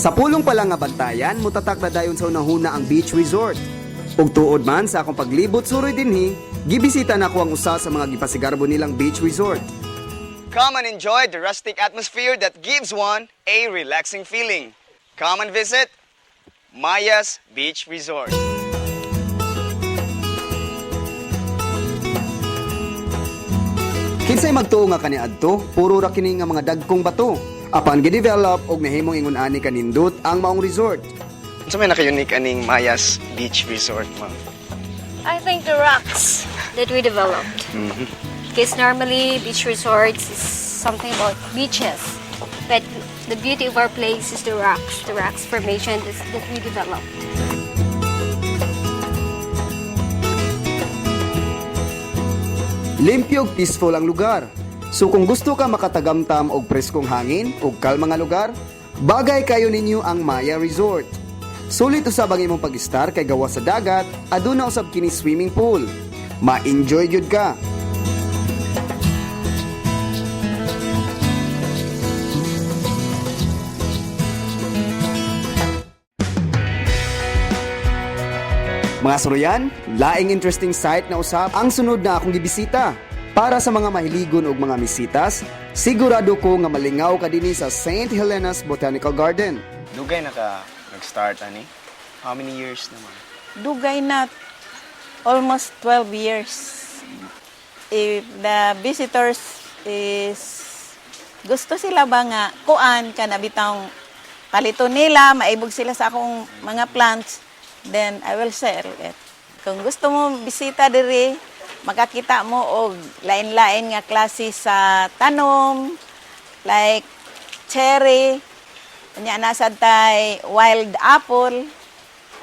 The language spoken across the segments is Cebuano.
Sa pulong pa lang nga bantayan, mutatak na dayon sa unahuna ang beach resort. Ug tuod man sa akong paglibot suroy dinhi, gibisita nako ang usa sa mga gipasigarbo nilang beach resort. Come and enjoy the rustic atmosphere that gives one a relaxing feeling. Come and visit Maya's Beach Resort. Kinsay magtuo nga kaniadto, puro ra kini nga mga dagkong bato. Apan gidevelop og nahimong ingon ani kanindot ang maong resort. Unsa may naka-unique aning Maya's Beach Resort, ma'am? I think the rocks that we developed. Because normally beach resorts is something about beaches. But the beauty of our place is the rocks formation that we developed. Limpyo ug peaceful ang lugar. So kung gusto ka makatagamtam og preskong hangin ug kalma nga lugar, bagay kayo ninyo ang Maya Resort. Sulit usab ang imong pag-istar kay gawas sa dagat, aduna usab kini swimming pool. Ma-enjoy gyud ka. Mga suruyan, laing interesting site na usab ang sunod na akong gibisita. Para sa mga mahiligon og mga misitas, sigurado ko nga malingaw ka dinhi sa St. Helena's Botanical Garden. Dugay na ka nag-start ani? How many years naman? Dugay na, almost 12 years. If the visitors is gusto sila ba nga kuan ka na bitang palito nila, maibog sila sa akong mga plants, then I will sell it. Kung gusto mo bisita diri, makakita mo og lain-lain nga klase sa tanom, like cherry, unya nasa tay wild apple,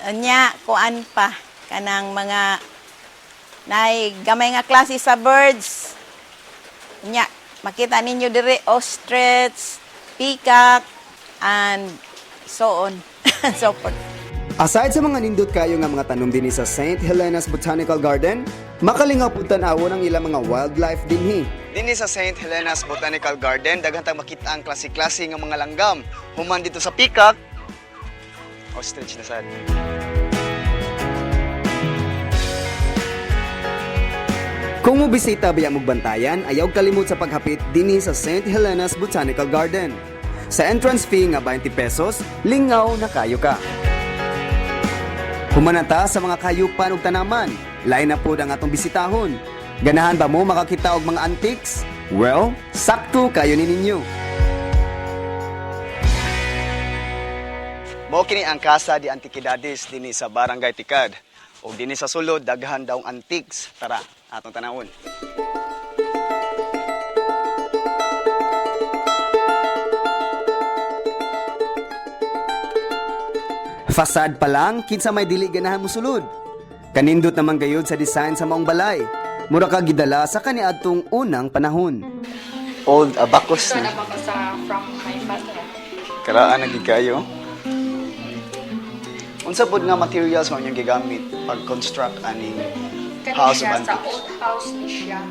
unya kuan pa kanang mga nay gamay nga klase sa birds. Unya makita ninyo diri ostrich, peacock and so on and so forth. Aside sa mga nindot kayo nga mga tanom dinhi sa St. Helena's Botanical Garden, makalingaw pud tan-awon ang ilang mga wildlife dinhi. Dinhi sa St. Helena's Botanical Garden, daghan tang makita ang klase-klase nga mga langgam. Human dito sa peacock, ostrich na sad. Kung mobisita biya mong bantayan, ayaw kalimot sa paghapit dinhi sa St. Helena's Botanical Garden. Sa entrance fee nga 20 pesos, lingaw na kayo ka. Humanata sa mga kayupan ug tanaman, lain na pod ang atong bisitahon. Ganahan ba mo makakita og mga antiques? Well, sakto kayo ni ninyo. Mao kini ang Casa de Antiquidades dinhi sa Barangay Tikad. Ug dinhi sa sulod daghan daw antiques. Tara, atong tanawon. Fasad pa lang, kinsa may dili ganahan mosulod. Kanindot naman gayud sa design sa maong balay. Mura ka gidala sa kaniadtong unang panahon. Old abacus Ito na. na ako sa from my father. Karaan na gid kayo. Unsa pod nga materials man yung gigamit pag construct aning Kani house of siya sa antiques? old house ni siya.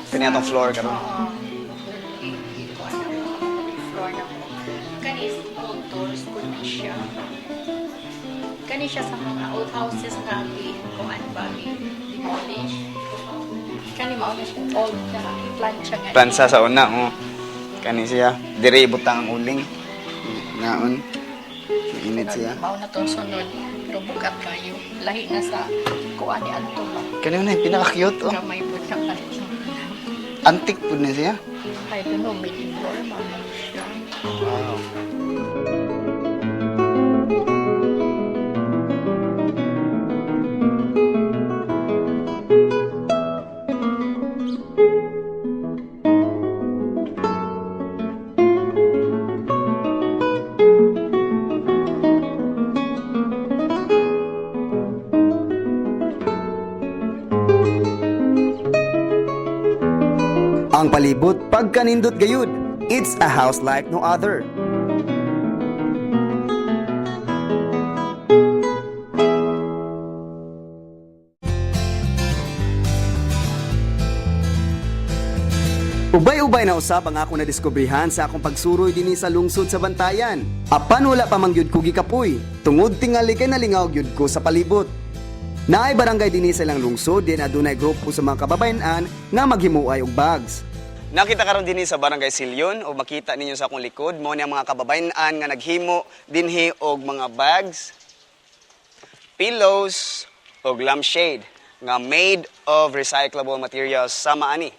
Kani atong floor karon. Oo. Hindi ko alam kung floor na ko. Kani is old doors ko ni siya. Kani siya sa mga old houses na gi kuan ba gi demolish. Kani mao na siya old na plancha nga. Plansa sa una, oh. Kani siya. Dire ibutang ang uling. Naon. Mainit siya. Mao na tong sunod pero bukat kayo. Lahi na sa kuan ni adto ba. Kani na pinaka-cute oh. Gamay po na kayo. Antique pud na siya. I don't know, medieval man siya. Wow. Ang palibot pagkanindot gayud. It's a house like no other. Ubay-ubay na usab ang ako nadiskubrihan sa akong pagsuroy dinhi sa lungsod sa Bantayan. Apan wala pa man gyud ko gikapoy, tungod tingali kay nalingaw gyud ko sa palibot. Naay barangay dinhi sa ilang lungsod din adunay grupo sa mga kababayen-an nga maghimuay og bags. Nakita karon dinhi sa Barangay Silyon o makita ninyo sa akong likod mao ni ang mga kababayen-an nga naghimo dinhi og mga bags, pillows og lampshade nga made of recyclable materials sama ani.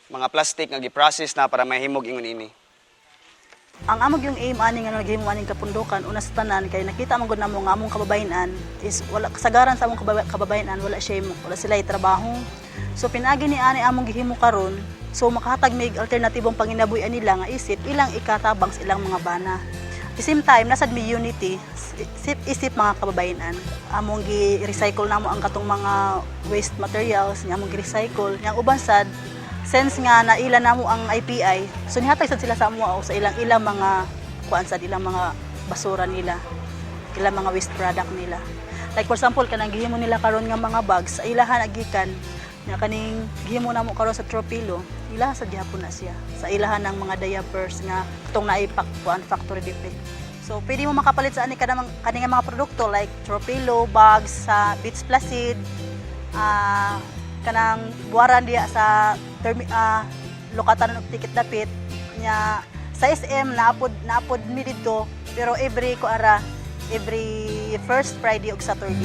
Mga plastic nga gi-process na para mahimog ingon ini. Ang amog yung aim ani nga naghimo aning kapundukan, una sa tanan kay nakita man gud namo nga among kababayen-an is wala kasagaran sa among kababayen-an, wala siya wala sila trabaho. So pinaagi ni ani among gihimo karon, so makahatag mig alternatibong panginabuhi nila nga isip ilang ikatabang sa ilang mga bana. At the same time, nasad mi unity isip isip mga kababayen-an. Among gi-recycle namo ang katong mga waste materials nga among gi-recycle. Yang uban sad, since nga naila namo ang IPI, so nihatag sad sila sa amo o sa ilang ilang mga kuan sad ilang mga basura nila, ilang mga waste product nila. Like for example, kanang gihimo nila karon nga mga bags, sa ilahan agikan nga kaning gihimo namo karon sa Tropilo, ilaha sad gihapon na siya. Sa ilahan ng mga diapers nga katong naipak kuan factory defect. So pwede mo makapalit sa ani kanang kani nga mga produkto like Tropilo bags sa Beach Placid, kanang buwaran diya sa lokatan og ticket dapit nya sa SM naapod naapod mi didto, pero every ko ara every first Friday ug Saturday.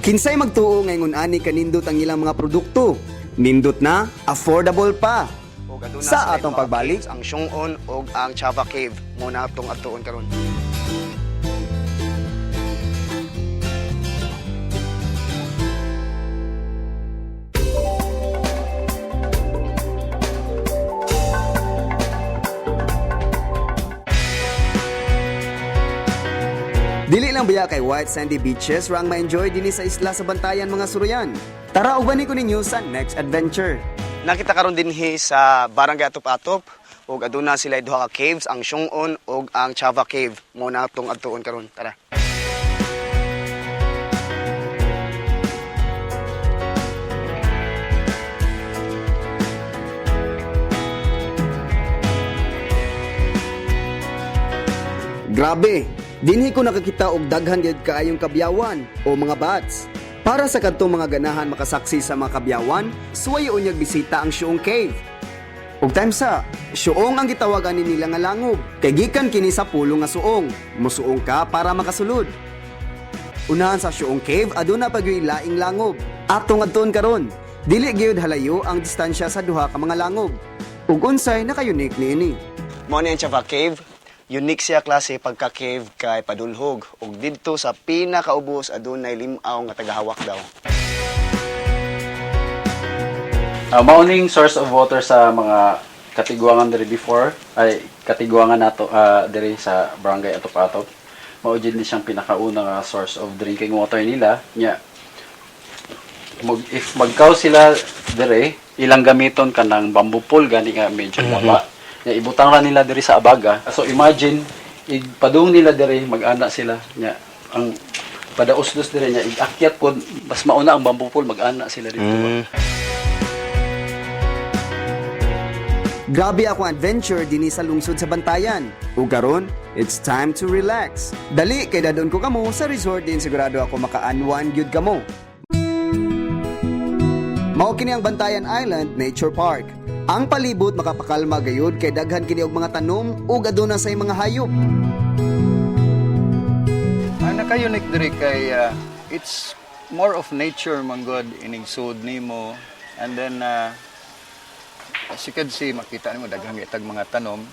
Kinsay magtuo nga ingon ani kanindot ang ilang mga produkto. Nindot na, affordable pa. Ug aduna Sa sila atong duha ka pagbalik, caves, ang Siong-on ug ang Chava Cave mo na atong adtuon karon. Dili lang biya kay white sandy beaches ra ang ma-enjoy dinhi sa isla sa Bantayan, mga suruyan. Tara, ubani ko ninyo sa next adventure. Nakita karon dinhi sa Barangay Atop-Atop ug aduna sila duha ka caves, ang Siong-on ug ang Chava Cave mo na atong adtuon karon. Tara. Grabe, dinhi ko nakakita og daghan gyud kaayong kabyawan o mga bats. Para sa kadtong mga ganahan makasaksi sa mga kabyawan, suway unyag bisita ang Siong Cave. Ug time sa, Siong ang gitawagan ni nila nga langob. Kay gikan kini sa pulo nga suong. Musuong ka para makasulod. Unahan sa Siong Cave, aduna pa gyud laing langob. Atong adtuon karon. Dili gyud halayo ang distansya sa duha ka mga langob. Ug unsay naka-unique niini? Mao ni ang Chava Cave. Unique siya klase pagka cave kay padulhog ug didto sa pinakaubos adunay lim-aw nga tagahawak daw. Mauning source of water sa mga katiguangan diri before ay katiguangan nato diri sa Barangay Atop-Atop. Mao jud ni siyang pinakauna nga source of drinking water nila. Nya if magkaw sila diri, ilang gamiton kanang bamboo pole gani nga medyo laba. Nya ibutang ra nila diri sa abaga. So imagine igpadung nila diri, mag-ana sila nya ang padaosdos diri nya igakyat pod mas mauna ang bamboo pole, mag-ana sila dito. Grabe akong adventure dinhi sa lungsod sa Bantayan. Ug karon, it's time to relax. Dali kay dadon ko kamo sa resort din, sigurado ako maka-unwind gyud kamo. Mao kini ang Bantayan Island Nature Park. Ang palibot makapakalma gayud kay daghan kini og mga tanom ug aduna say mga hayop. Ang naka-unique diri kay it's more of nature man god ining sud nimo, and then as you can see, makita nimo daghang itag mga tanom,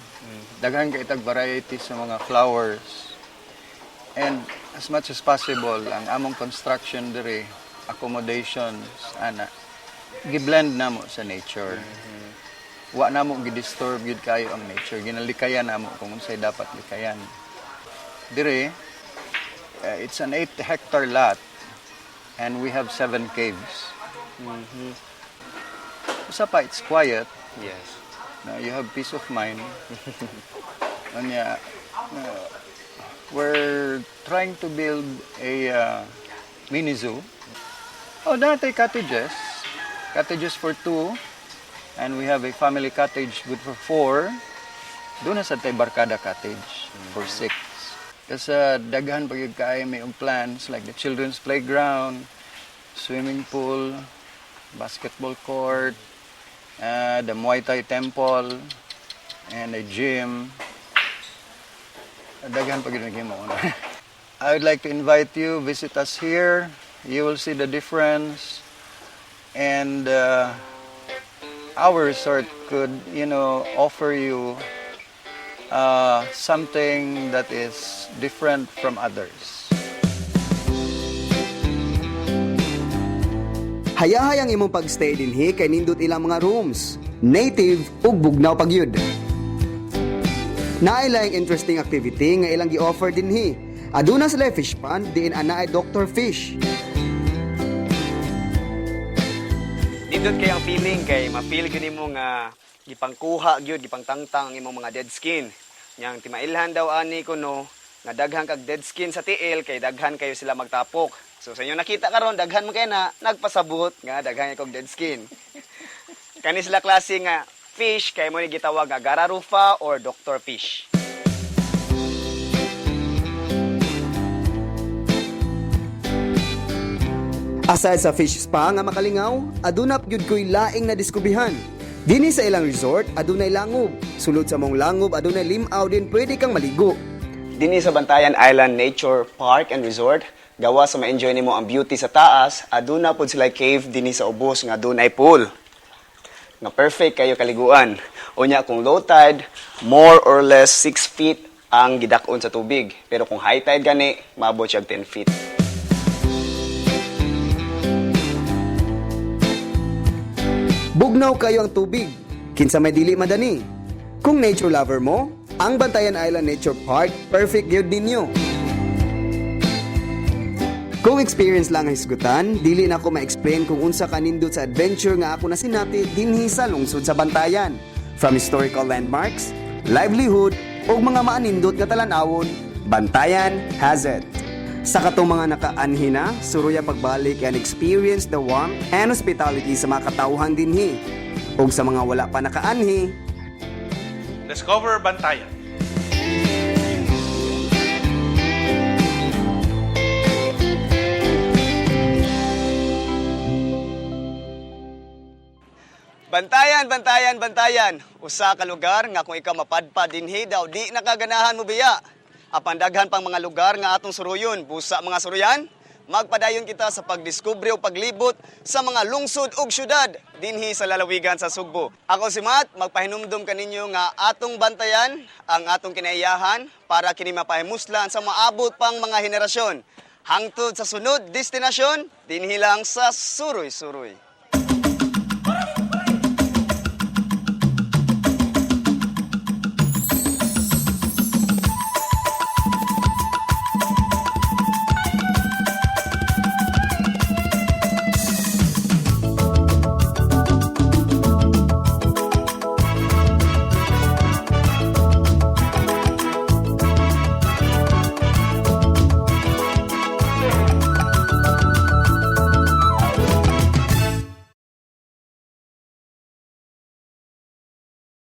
daghan kay itag varieties sa mga flowers, and as much as possible ang among construction diri, accommodations ana, giblend namo sa nature. Wa namo gidisturb gyud kayo ang nature, ginalikayan namo kung unsay dapat likayan diri. It's an 8-hectare lot and we have seven caves. Usa pa, it's quiet. No, you have peace of mind. Unya, we're trying to build a mini zoo. Oh, dati cottages. Cottages for two, and we have a family cottage good for four. Duna sad tay barkada cottage for six. Kasi daghan pa gyud kaayo may plans like the children's playground, swimming pool, basketball court, the Muay Thai temple, and a gym. Daghan pa gyud naghimo. I would like to invite you, visit us here. You will see the difference. And our resort could offer you something that is different from others. Hayahay ang imong pagstay dinhi kay nindot ilang mga rooms. Native ug bugnaw pagyud. Naay laing interesting activity nga ilang gi-offer dinhi. Aduna sila fish pond diin ana ay Dr. Fish. Nindot kay ang feeling kay ma-feel gyud nimo nga gipangkuha gyud, gipangtangtang ang imong mga dead skin. Yang timailhan daw ani kuno nga daghan kag dead skin sa tiil kay daghan kayo sila magtapok. So sa inyo nakita karon daghan man kay na nagpasabot nga daghan kog dead skin. Kani sila klase nga fish kay mo ni gitawag nga Gararufa or Dr. Fish. Aside sa fish spa nga makalingaw, aduna gyud ko'y laing na diskubrihan. Dinhi sa ilang resort, adunay langob. Sulod sa mong langob, adunay limaw din pwede kang maligo. Dinhi sa Bantayan Island Nature Park and Resort, gawa sa ma-enjoy nimo ang beauty sa taas, aduna pod sila cave dinhi sa ubos nga adunay pool. Nga perfect kayo kaliguan. Unya kung low tide, more or less 6 feet ang gidak-on sa tubig. Pero kung high tide gani, maabot siya og 10 feet. Bugnaw kayo ang tubig. Kinsa may dili madani. Kung nature lover mo, ang Bantayan Island Nature Park perfect gyud ninyo. Kung experience lang ang hisgutan, dili na ako ma-explain kung unsa kanindot sa adventure nga ako nasinati dinhi sa lungsod sa Bantayan. From historical landmarks, livelihood, ug mga maanindot nga talan-awon, Bantayan has it. Sa katong mga nakaanhi na, suruya pagbalik and experience the warmth and hospitality sa mga katawhan dinhi. Ug sa mga wala pa nakaanhi, Discover Bantayan. Bantayan, Bantayan, Bantayan. Usa ka lugar nga kung ikaw mapadpad dinhi daw di nakaganahan mo biya. Apan daghan pang mga lugar nga atong suruyon, busa mga suruyan. Magpadayon kita sa pagdiskubre o paglibot sa mga lungsod ug syudad dinhi sa lalawigan sa Sugbo. Ako si Matt, magpahinumdum kaninyo nga atong bantayan ang atong kinaiyahan para kini mapahimuslan sa maabot pang mga henerasyon. Hangtod sa sunod destinasyon, dinhi lang sa Suroy-Suroy.